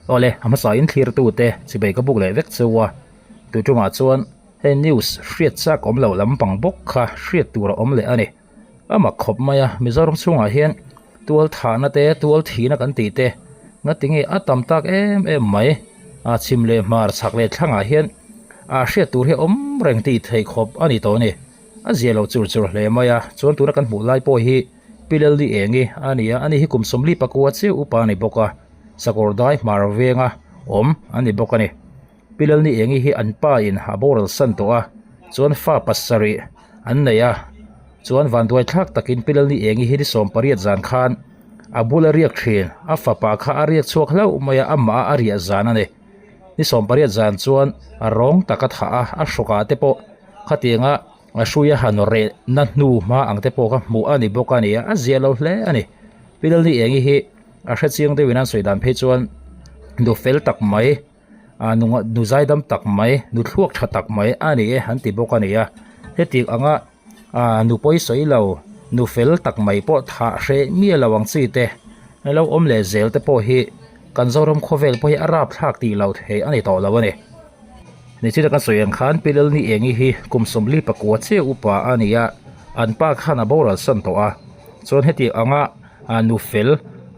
Awle, a hmasa in thlirtute chibei ka buk leh vek cheu a, tu tumah chuan hei news hriat chak awm loh lampang bawk kha hriat tur a awm leh a ni. A mak khawp mai a, Mizoram chhungah hian tual thahna te, tual thihna kan tih te ngatinge a tam tak em em mai a chhim leh hmar chhak leh thlangah hian a hriat tur hi a awm reng tih theih khawp a ni tawh a ni. A zia lo chur chur hle mai a, chuan tuna kan hmuh lai pawh hi Pi Lalni Engi a ni a, ani hi kum 40 pakua chiah upa a ni bawk a, sakawr dai hmar venga awm a ni bawk a ni. Pi Lalni Engi hi an pa in a boral san tawh a, chuan fa pasarih an nei a, chuan vanduai thlak takin Pi Lalni Engi hi ni 18 zan khan a bula riak thin, a fapa kha a riak chhuak hlauh mai a, amah a a riah zan a ni. Ni 18 zan chuan a rawng tak a thah a, a hrawkah te pawh khatianga A hrui a han reh na hnu hma ang te pawh kha hmuh a ni bawk a ni a, a zia lo hle a ni. Pi Lalni Engi hi a hre chiang deuhin an sawi dan phei chuan nu fel tak mai, ah nu nu zaidam tak mai, nu thluak tha tak mai a ni e an ti bawk a ni a. Hetiang anga ah nu pawi sawi lo, nu fel tak mai pawh thah hreh miah lo ang chi te lo awm leh zel te pawh hi kan Zoram khawvel pawh hi a rapthlak tih loh theih a ni tawh lo a ni. Nichina kan sawi ang khan Pi Lalni Engi hi kum 40 pakua chiah upa a ni a, an pa khan a boral san tawh a. Chuan heti anga nu fel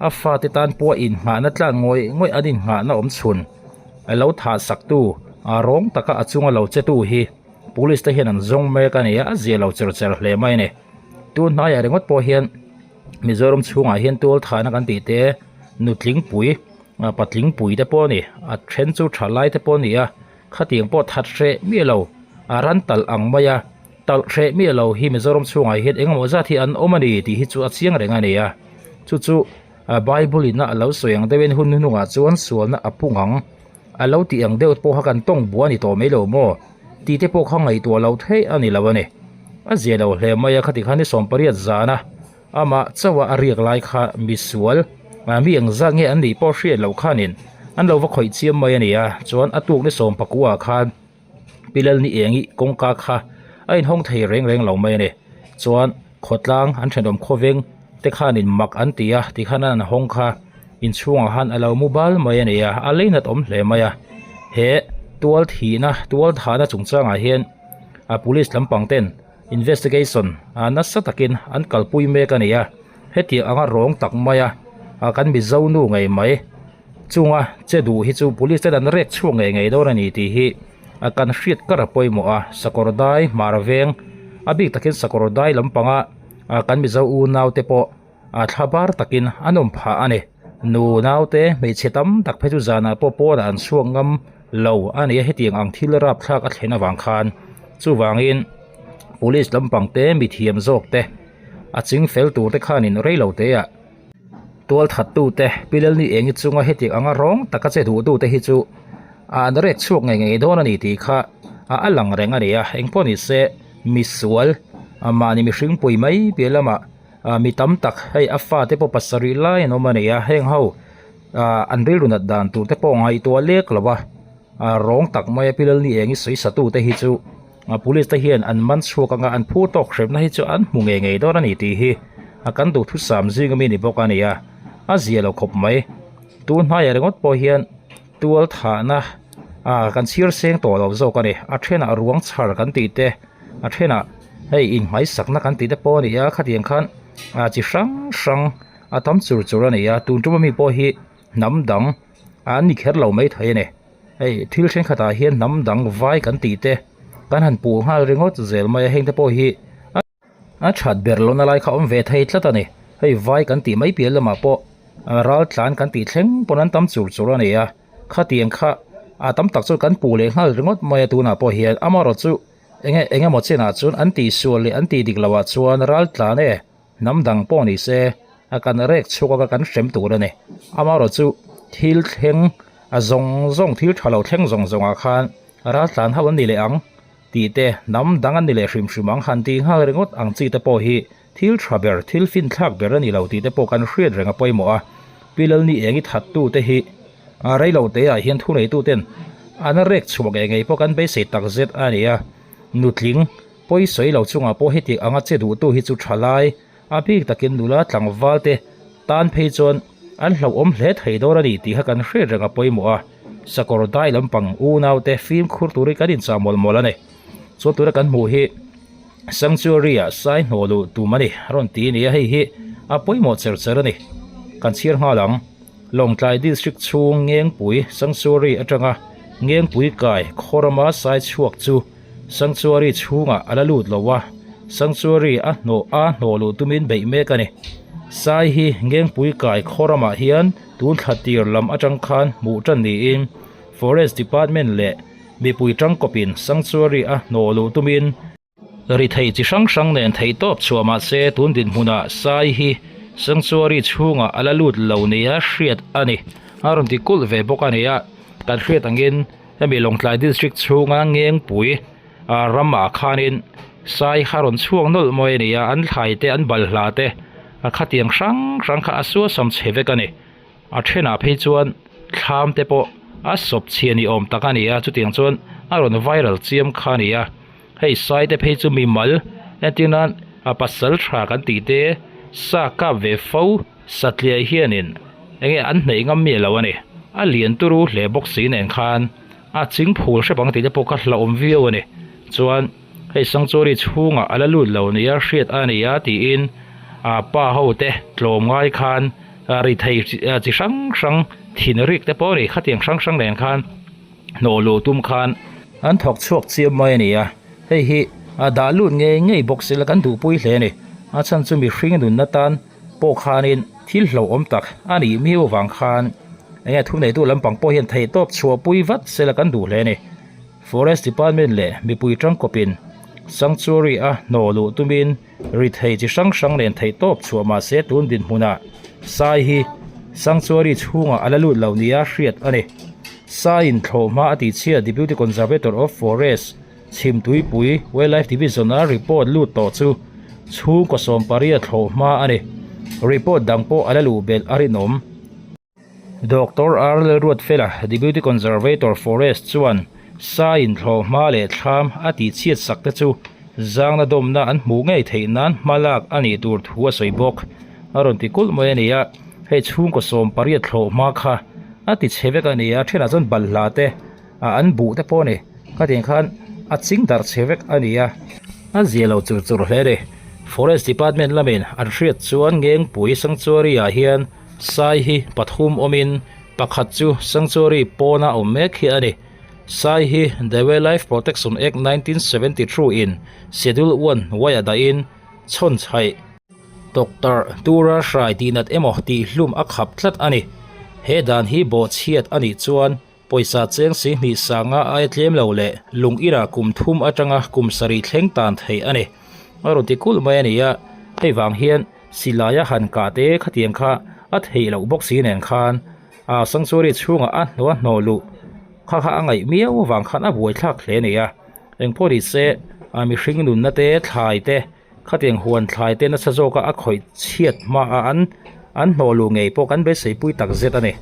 a fate tan pawha inngahna tlan ngawih ngawih an inngahna awm chhun a lo thah saktu rawng taka a chunga lo chetu hi police te hian an zawng mek a ni a, a zia lo cher cher hle mai a ni. Tun hnaiah ringawt pawh hian Mizoram chhungah hian tual thahna kan tih te nutlingpui Patling pui te pawh a ni, a then chu tha lai te pawh a ni a, khatiang pawh that hreh miah lo, a ran talh ang mai a, talh hreh miah lo hi Mizoram chhungah hian engemaw zat hi an awm a ni tih hi chu a chiang reng a ni a, chu chu Bible in a lo sawi ang deuhin hun hnuhnungah chuan sualna a pung ang a lo tih ang deuh pawh kha kan tawng buah a ni tawh mai lo maw tih te pawh kha ngaihtuah loh theih a ni lo a ni, a zia lo hle mai a, khati khan ni 18 zana. Amah chauha a riak lai kha misual, mi engzat nge an nih pawh hriat loh khanin an lo va khawih chiam mai a ni a, chuan a tuk ni 19 ah khan Pi Lalni Engi kawngka kha a inhawng thei reng reng lo mai a ni. Chuan khawtlang an thenawm khawveng te khanin mak an ti a, tikhan an hawng kha inchhungah khan a lo mu bal mai a ni a, a leinat awm hle mai a. He tual thihna, tual thahna chungchangah hian a police lampang ten Investigation a nasa takin an kalpui mek a ni a, hetiang anga rawng tak maia kan Mizo nu ngei mai chunga che duh hi chu police ten an rek chhuak ngei ngei dawn a ni tih hi kan hriat kar a pawimawh a, sakawr dai hmar veng a bik takin sakawr dai lampanga kan Mizo unau te pawh a thla bar takin an awm phah a ni. Nu naute hmeichhe tam tak phei chu zanah pawh pawnah an chhuak ngam lo a ni a, hetiang ang thil rapthlak a thlen avang khan chuvangin police lampang te mithiam zawk te a ching fel tur te khanin reilo te ah tual that tu te Pi Lalni Engi chunga hetiang anga rawng taka che duh tu te hi chu an rek chhuak ngei ngei dawn a ni tih kha a lang reng a ni a, engpawh ni se misual mahni mihring pui mai piah lamah. Ah mi tam tak hei a fate pawh pasarih lai an awm a ni a heng ho ah an rilru nat dan tur te pawh ngaihtuah lek lo a ah rawng tak mai a pi Lalni eng i sawi sa tu te hi chu ah police te hian an man chhuak anga an phur tawk hrepna hi chu an hmu ngei ngei dawn a ni tih hi a kan duhthusam zing ami ni bawk a ni a a zia lo khawp mai tun hnaiah ringawt pawh hian tual thahna ah kan chhir seng tawh lo zawk a ni a thenah ruang chhar kan tih te a thenah hei inhmaisakna kan tih te pawh a ni a khatiang khan ah chi hrang hrang a tam chur chur a ni a tun tum ami pawh hi hnam dang an ni kher lo mai thei a ni hei thil thenkhatah hian hnam dang vai kan tih te kan han puh nghal ringawt zel mai a heng te pawh hi a that ber lohna lai kha awm ve thei tlat a ni hei vai kan tih mai piah lamah pawh ral tlan kan tih thleng pawn an tam chur chur a ni a khatiang kha a tam tak chu kan puh leh nghal ringawt mai a tunah pawh hian amaherawhchu enge engemaw chenah chuan an tihsual leh an tih dik loh ah chuan ral tlan e hnam dang pawh ni se a kan rek chhuak a kan hrem tur a ni amaherawhchu thil thleng a zawng zawng thil tha lo thleng zawng zawng ah khan ral tlan ho an ni leh ang. Tih te, hnam dang an ni leh hrim hrim ang han tih nghal ringawt ang chi te pawh hi thil tha ber, thil finthlak ber a ni lo tih te pawh kan hriat reng a pawimawh a. Pi Lalni Engi thattu te hi a reilo te ah hian thuneitu ten an rek chhuak eng ngei pawh kan beisei tak zet a ni a. Nutling pawi sawi lo chungah pawh heti anga che duhtu hi chu tha lai a bik takin nula tlangval te tan phei chuan. An hlauhawm hle thei dawn a ni tih kha kan hriat reng a pawimawh a, sakawr dai lampang unaute fimkhur turin kan inchah mawlh mawlh a ni. Chuan tuna kan hmuh hi Sanctuary ah sai hnawh luh tum a ni a rawn ti a ni a, hei hi a pawimawh cher cher a ni. Kan chhiar nghal ang. Lawngtlai District chhung Ngengpui Sanctuary atanga Ngengpui kai khaw rama sai chhuak chu Sanctuary chhungah a la lut lo a, Sanctuary a hnawh a hnawh luh tumin beih mek a ni. Sai hi Ngengpui kai khaw ramah hian tun thla tir lam atang khan hmuh tan niin Forest Department leh mipui tangkawpin Sanctuary a hnawh luh tumin Ri thei chi hrang hrang nen thei tawp chhuah mahse tun dinhmunah Sai hi Sanctuary chhungah a la lut lo nia hriat a ni. A rawn ti kulh ve bawk a ni a, kan hriat angin hemi Lawngtlai District chhunga Ngengpui ramah khanin Sai kha rawn chhuak nawlh mawi a ni a, an thlai te an balhla te khatiang hrang hrang kha a suasam chhe vek a ni. A thenah phei chuan thlam te pawh a sawp chhia ni awm tak a ni a, chutiang chuan a rawn viral chiam kha a ni a. Hei sai te phei chu mimal entir nan a pasal tha kan tih te sa kap ve fo satliah hianin enge an hneih ngam miah lo a ni. A lian turu hle bawk si nen khan a ching phul hrep ang tih te pawh kha hlauhawm viau a ni. Chuan hei sanctuary chhungah a la lut lo nia hriat a ni a tiin a pa ho te tlawm ngai khan ri thei chi hrang hrang thin rik te pawh a ni khatiang hrang hrang nen khan hnawh luh tum khan an thawk chhuak chiam mai a ni a, hei hi a dah lut ngei ngei bawk sela kan duhpui hle a ni. A chhan chu mihring nunna tan pawh khanin thil hlauhawm tak a nih miau vang khan enge thuneitu lampang pawh hian theihtawp chhuahpui vat sela kan duh hle a ni. Forest Department leh mipui tangkawpin Sanctuary a hnawh luh tumin Ri thei chi hrang hrang nen theih tawp chhuah mahse tun dinhmunah Sai hi Sanctuary chhungah a la lut lo nia hriat a ni. Saiin thlawhhma a tihchhia Deputy Conservator of Forest Chhimtuipui Wildlife Division-a report lut tawh chu chhungkaw 18 thlawhhma a ni. Report dang pawh a la luh belh a rinawm. Doctor R. Lalruatfela, Deputy Conservator Forest chuan Saiin thlawhhma leh thlam a tihchhiat sak te chu zangna dawmna an hmuh ngei theih nan hma lak a nih tur thu a sawi bawk. A rawn ti kulh mai a ni a, hei chhungkaw 18 thlawhhma kha a ti chhe vek a ni a, thenah chuan balhla te an buh te pawh a ni. Khatiang khan a ching darh chhe vek a ni a. A zia lo chur chur hle a ni. Forest Department lamin an hriat chuan Ngengpui Sanctuary ah hian Sai hi pathum awmin pakhat chu Sanctuary pawna awm mek hi a ni. Sai hi The Wildlife Protection Act 1973 in Schedule I hnuaiah dahin chhawnchhaih Doctor tura hrai tihnat emaw tihhlum a khap tlat a ni. He dan hi bawhchhiat a nih chuan pawisa cheng si hnih sanga aia tlem lo leh lung ira kum thum atanga kum sarih thleng tan theih a ni. A rawn ti kulh mai a ni a, hei vang hian Silaia han kah te khatiang kha a theih loh bawk si nen khan a sanctuary chhungah a hnawh a hnawh luh kha kha a ngaih miau avang khan a buaithlak hle a ni a. Engpawh ni se a mihring nunna te thlai te khatiang huan thlai te nasa zawka a khawih chhiat hmaah an an hnawh luh ngei pawh kan beiseipui tak zet a ni.